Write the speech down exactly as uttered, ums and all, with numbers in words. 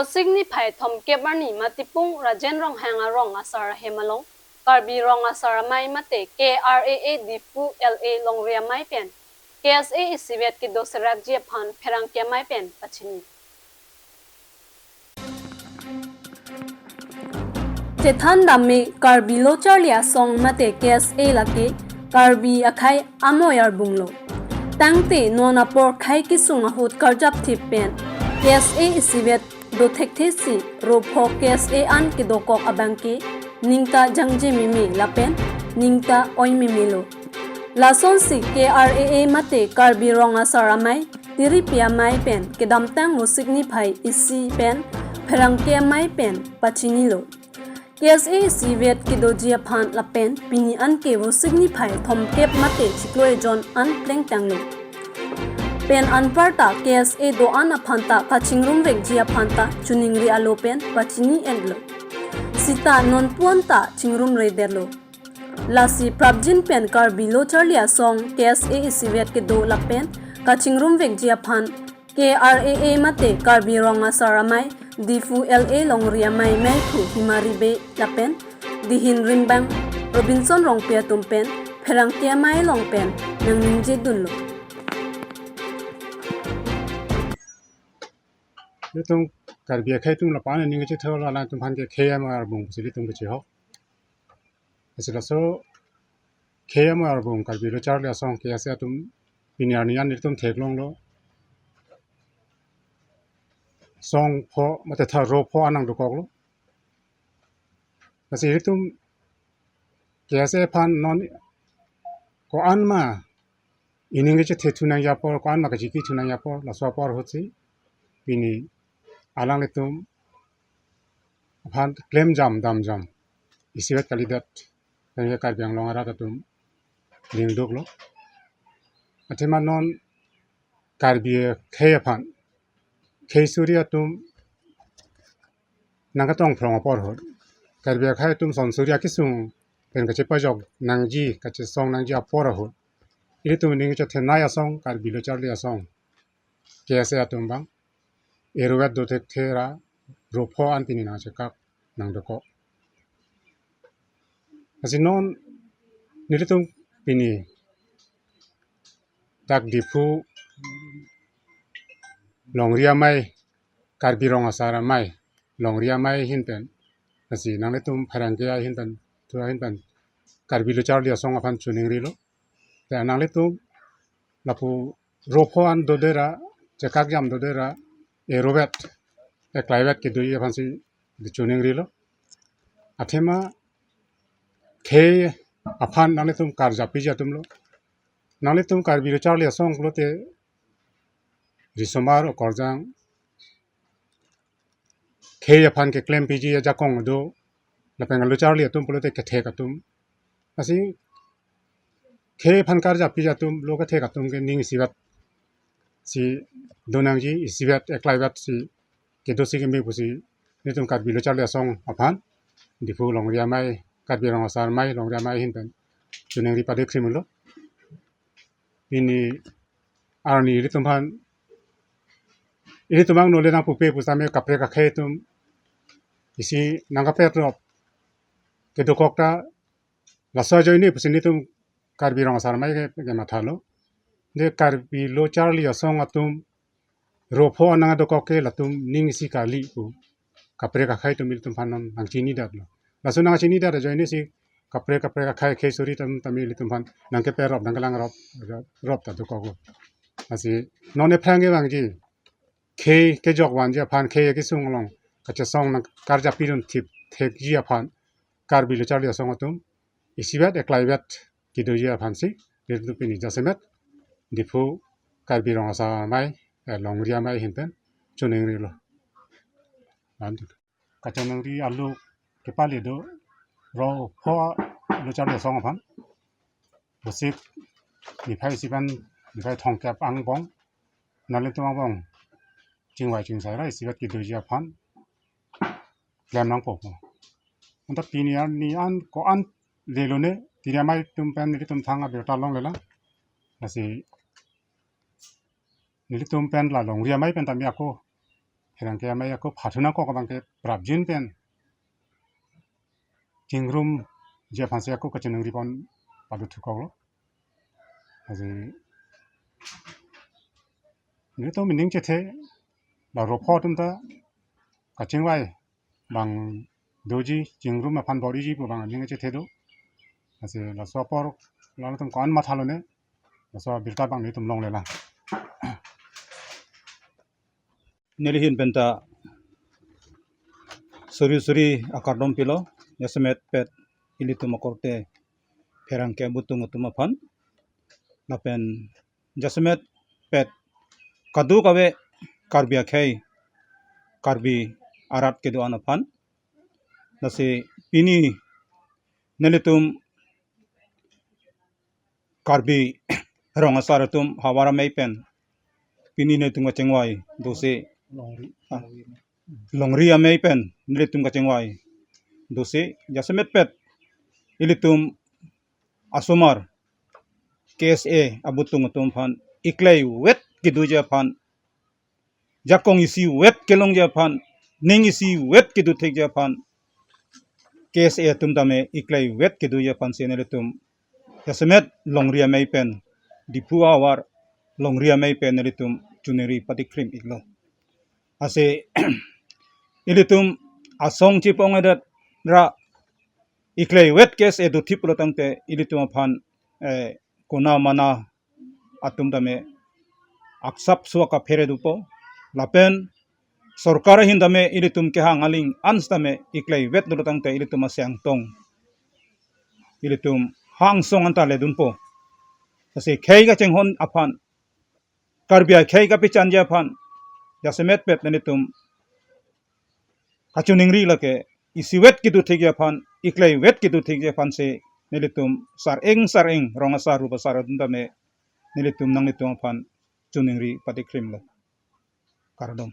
Vosik niphai thomkep arni Matipung Rajen Ronghang arong asar ahem along Karbi Rong Asar Amei mate K R A A Diphu L A Longri Amei pen K S A isivet kedo serakji aphan pherangke amei pen pachini. Chethan dam me Karbi Lo Charli Asong mate K S A lake Karbi akhei amoi arbung lo. Tangte non apor khei kesung ahut karjap thip pen K S A isivet do thekthe si ropho K S A an kedokok abang ke ningta jangje meme lapen ningta oi meme lo. Lasonsi K R A A mate Karbi Rong Asar Amei tiripi amei pen kedamtang Vosik niphai isi pen pherangke amei pen pachini lo. K S A isivet kedoji aphan lapen pini anke Vosik niphai thomkep mate chiklo ejon an plengtang lo. Pen anparta K S A do-an aphan ta kachingrum vekji aphan ta choningri alo pen pachini-et lo. Sita non puan ta chingrum redet lo. Lasi prapjin pen Karbi Lo Charli Asong K S A isivet kedo lapen kachingrum vekji aphan K R A A mate Karbi Rong Asar Amei Diphu L A Longri Amei Meiphu Himari Bey lapen Dihin Rimbang Robinson Rongpi atum pen pherangke amei along pen nangningje dunlo. Itum Karbi akhei atum lapu-an aning kachethe lo, alangtum aphan ke khei amoi arbung pusi itum kachehok. Lasi laso khei amoi arbung Karbi Lo Charli Asong K S A atum pini arni an itum theklonglo. Song pho mate tha ropho an nangdokoklo. Lasi itum K S A aphan non ko-an ma ining kachethe thu nangji apor, ko-an ma kachiki thu nangji apor, laso apor ahutsi pini alanglitum aphan klemjam damjam isivet kalidet pen ke Karbi Anglong arat atum ningduklo. Athema non Karbi akhei aphan khei suri atum nangkatong phrong apor ahut, Karbi akhei atum son suri akesung pen kachepajok nangji, kachesong nangji apor ahut, ilitum ining kachethenei asong Karbi Lo Charli Asong K S A atum abang erovet do thekthe ra ropho an pini nangchekak nangdokok. Lasi non nelitum pini dak Diphu Longri Amei, Karbi Rong Asar Amei Longri Amei ahin pen, lasi nanglitum pherangke ahin pen, thu ahin pen Karbi Lo Charli Asong aphan choningrilo. Te nanglitum lapu ropho an dodera, chekakjam dodera, erovet, eklaivet kedoji aphansi choningrilo. Athema khei aphan nanglitum karjap piji atum lo. Nanglitum Karbi Lo Charli Asong pulote risomar okorjang khei aphan keklem piji ajakong do, lapen Lo Charli atum pulote kethek atum. Lasi khei aphan karjap piji atum lo, kethek atum ke ning isivet si do nangji, isivet eklaivet si kedo si keme pusi nelitum Karbi Lo Charli Asong aphan Diphu Longri Amei, Karbi Rong Asar Amei Longri Amei ahin pen choningri pade krimlo. Pini arni ilitum aphan, ilitum angno le nangpupe pusitame kaprek akhei atum isi nangkaprek rop kedokok ta, laso ajoine pusi nelitum Karbi Rong Asar Amei ke, kemathalo. De Karbi Lo Charli Asong atum ropho an nangdokok ke latum ning isi kali pu kaprek akhei atum ilitum aphan non nangchinidatlo. Laso nangchinidat ajoine si kaprek kaprek akhei khei suri atum tame ilitum aphan nangkepe rop, nangkelang rop, rop ta dokoklo. Lasi non ephrang kevangji, khei kejok vanji aphan, khei kesung along kachesong nangkarjap pidun thip thekji aphan Karbi Lo Charli Asong atum isivet eklaivet kedoji aphansi nelitum pini jasemet Diphu Karbi Rong Asar Amei, eh, Longri Amei ahin pen choningrilo. Antu kachoningri alo kepale do ropho Lo Charli Asong aphan. Vosik niphai isi pen niphai thomkep angbong, nanglitum angbong chingvai chingsai ra isivet kedoji aphan klem nangpo. Anta pini arni an ko-an lelone, tiri amei atum pen nelitum thang abirta longlelang. Lasi nelitum pen la Longri Amei pen tame ako pherangke amei ako phathu nangkok abangke prapjin pen chingrumji aphansi ako kachiningri pon padu thukoklo. Lasi nelitum ning chethe, la ropho atum ta kachingvai abang doji, chingrum aphan bor-iji pu abang ning chethe do. Lasi laso apor latum ko-an mathalone, laso abirta abang nelitum longlelang. Neli ahin penta suri suri akardom pilo, jasemet pet ilitum akorte pherangke abutung atum aphan, lapen jasemet pet kadokave Karbi akhei, Karbi arat kedo-an aphan. Lasi pini nelitum Karbi rong asar atum havar amei pen pini nelitum kachingvai dosi, longri, ah, longri amei pen nelitum kachingvai dosi, jasemet pet ilitum asomar K S A abutung atum aphan iklai vet kedoji aphan, jakong isi vet kelongji aphan, ning isi vet kedo thekji aphan, K S A atum tame iklai vet kedoji aphansi nelitum jasemet longri amei pen, Diphu ahavar longri amei pen nelitum chiningri patikrim iklo. Lasi ilitum asong chipong adet ra iklai vet K S A dothip pulo tangte ilitum aphan, eh, kona mana atum tame aksap suak aphere dopo. Lapen sorkar ahin tame ilitum kehang aling an sitame iklai vet dolo tangte ilitum asengtong, ilitum hangsong anta ledunpo. Lasi khei kachinghon aphan, Karbi akhei kapechanji aphan, jasemet pet nelitum kachiningri lake isi vet kedo thekji aphan, iklai vet kedo thekji aphansi nelitum sareng sareng rong asar rup asar atum tame nelitum nanglitum aphan chiningri patikrimlo. Kardom.